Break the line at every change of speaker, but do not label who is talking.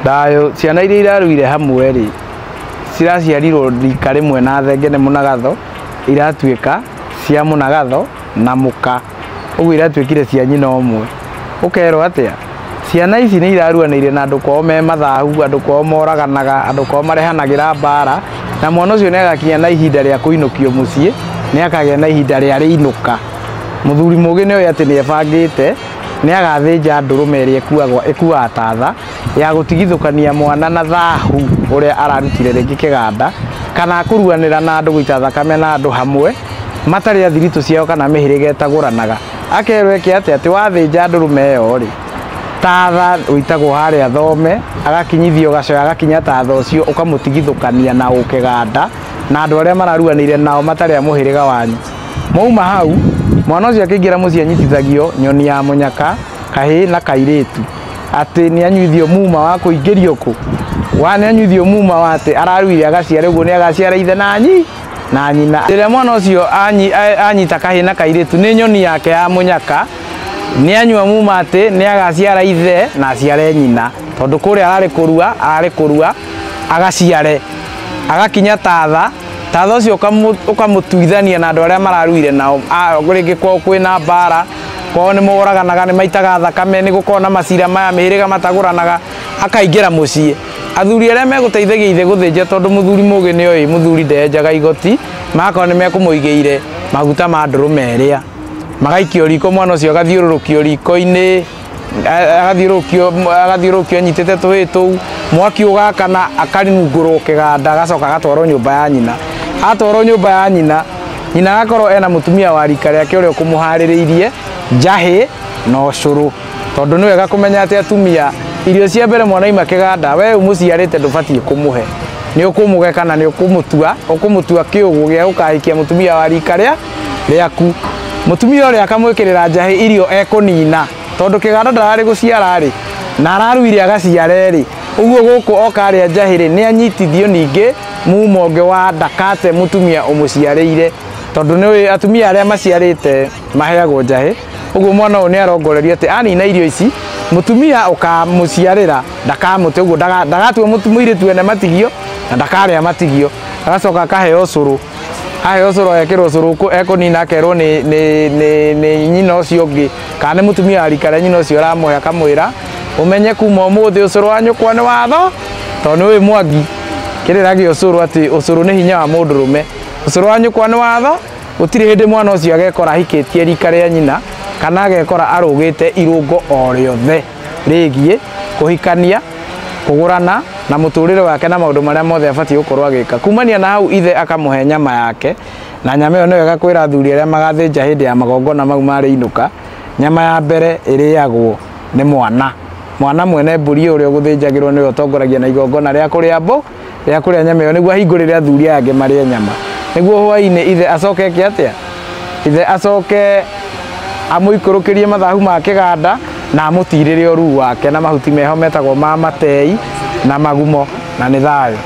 Thayũ, ciana iria iraruire hamwe rĩ, ciraciarirwo rika rĩmwe na thenge nĩ mũnagatho, iratuĩka cia mũnagatho na mũka, ũguo iratuĩkire cia nyina ũmwe. Ũkerwo atĩa? Ciana ici nĩ iraruanĩire na andũ kwao me mathahu, andũ kwao moraganaga, andũ kwao marehanagĩra mbara, na mwana ũcio nĩ agakinya na ihinda rĩa kũinũkio mũciĩ, nĩ akagĩa na ihinda rĩa rĩinũka. Mũthuri mũgĩ nĩ oĩ atĩ nĩ ebangĩte, nĩ agathĩnja ndũrũme ĩrĩa ĩkuagwo ĩkuaga tatha ya gũtigithũkania mwana na thahu ũrĩa ararutire rĩngĩ kĩganda, kana kũruanĩra na andũ gũita thakame na andũ hamwe matarĩ athiritũ ciao kana mĩhĩrĩga ĩtagũranaga. Akerwo eke atĩa? Atĩ wathĩnja ndũrũme ĩyo rĩ, tatha ũitagwo harĩa thome, agakinyithio gacoya agakinya tatha ũcio ũkamũtigithũkania na ũkĩganda na andũ arĩa mararuanĩire nao matarĩ a mũhĩrĩga wanyu. Mwauma hau, mwana ũcio akĩingĩra mũciĩ anyitithagio nyoni ya mũnyaka, kahĩĩ na kairĩtu, atĩ nĩ anyuithio muma wa kũingĩrio kũ? Wa nĩ anyuithio muma wa atĩ araruire agaciara ũguo nĩ agaciara ithe na nyi na nyina. Rĩrĩa mwana ũcio anyita kahĩĩ na kairĩtu nĩ nyoni yake ya mũnyaka, nĩ anyua muma atĩ nĩ agaciara ithe na aciare nyina, tondũ kũrĩa ararĩ kũrua agaciare, agakinya tatha, tatha ũcio ũkamũtuithania na andũ arĩa mararuire nao. Rĩngĩ kwao kwĩna mbara, kwao nĩ moraganaga, nĩ maitaga thakame, nĩ gũkoragwo na macira maya mĩhĩrĩga matagũranaga, akaingĩra mũciĩ. Athuri arĩa megũteithagia ithe gũthĩnja, tondũ mũthuri mũgĩ nĩ oĩ mũthuri ndenjaga igoti, magakorwo nĩ mekũmũigĩire maguta ma ndũrũme ĩrĩa, magaikio riko, mwana ũcio agathiũrũrũkio riko-inĩ, agathiũrũrũkio anyitĩte tũhĩĩ tũu, mwaki ũgakana, akanungũrwo kĩganda, agacoka agatwarwo nyũmba ya nyina. Atwarwo nyũmba ya nyina, nyina agakorwo ena mũtumia wa rika rĩake ũrĩa ũkũmũharĩrĩirie njahĩ na ũcũrũ, tondũ nĩ wega kũmenya atĩ atumia irio cia mbere mwana aima kĩganda, we ũmũciarĩte ndũbatiĩ kũmũhe, nĩ ũkũmũge kana nĩ ũkũmũtua, ũkũmũtua kĩũgũ gĩa gũkahikia mũtumia wa rika rĩaku. Mũtumia ũrĩa akamwĩkĩrĩra njahĩ irio ekũnina, tondũ kĩganda ndararĩ gũciara rĩ, na araruire agaciare rĩ, ũguo gũkũ oka arĩa njahĩ rĩ, nĩ anyitithio ningĩ mumo ũngĩ wa ndakate mũtumia ũmũciarĩire, tondũ nĩ atumia arĩa maciarĩte maheagwo njahĩ. Ũguo mwana ũyũ nĩ arongorerio atĩ anina irio ici, mũtumia ũkamũciarĩra ndakamũte, ũguo ndagatue mũirĩtu ene matigio na ndakarĩa matigio. Agacoka akaheo ũcũrũ, aheo ũcũrũ agekĩrwo ũcũrũ ekũnina, akerwo nĩ nyina ũcio ũngĩ kana nĩ mũtumia wa rika rĩa nyina ũcio ũramũhe, akamwĩra ũmenye kuma ũmũthĩ ũcũrũ wa nyũkwa nĩ watho, tondũ nĩ ũĩ Mwangi kĩrĩra gĩa ũcũrũ atĩ ũcũrũ nĩ hinya wa mũndũrũme, ũcũrũ wa nyũkwa nĩ watho. Gũtirĩ hĩndĩ mwana ũcio agekora ahikĩtie rika rĩa nyina kana agekora arũgĩte irũngo o rĩothe rĩgiĩ kũhikania, kũgũrana na mũtũrĩre wake na maũndũ marĩa mothe abatiĩ gũkorwo agĩka. Kumania na hau ithe akamũhe nyama yake, na nyama ĩyo nĩ wega kwĩra athuri arĩa magathĩnja hĩndĩ ya magongona mau marĩ inũka, nyama ya mbere ĩrĩagwo nĩ mwana. Mwana mwene mbũri ũrĩa ũgũthĩnjagĩrwo nĩwe ũtongoragia na igongona rĩa kũrĩa mbũ, rĩa kũrĩa nyama ĩyo, nĩguo ahingũrĩre athuri aya angĩ marĩe nyama, nĩguo hwaĩ-inĩ ithe acoke eke atĩa? Ithe acoke amũikũrũkĩrie mathahu ma kĩganda na amũtirĩre ũruu wake na mahuti meho metagwo ma matei na magumo, na nĩ thayũ.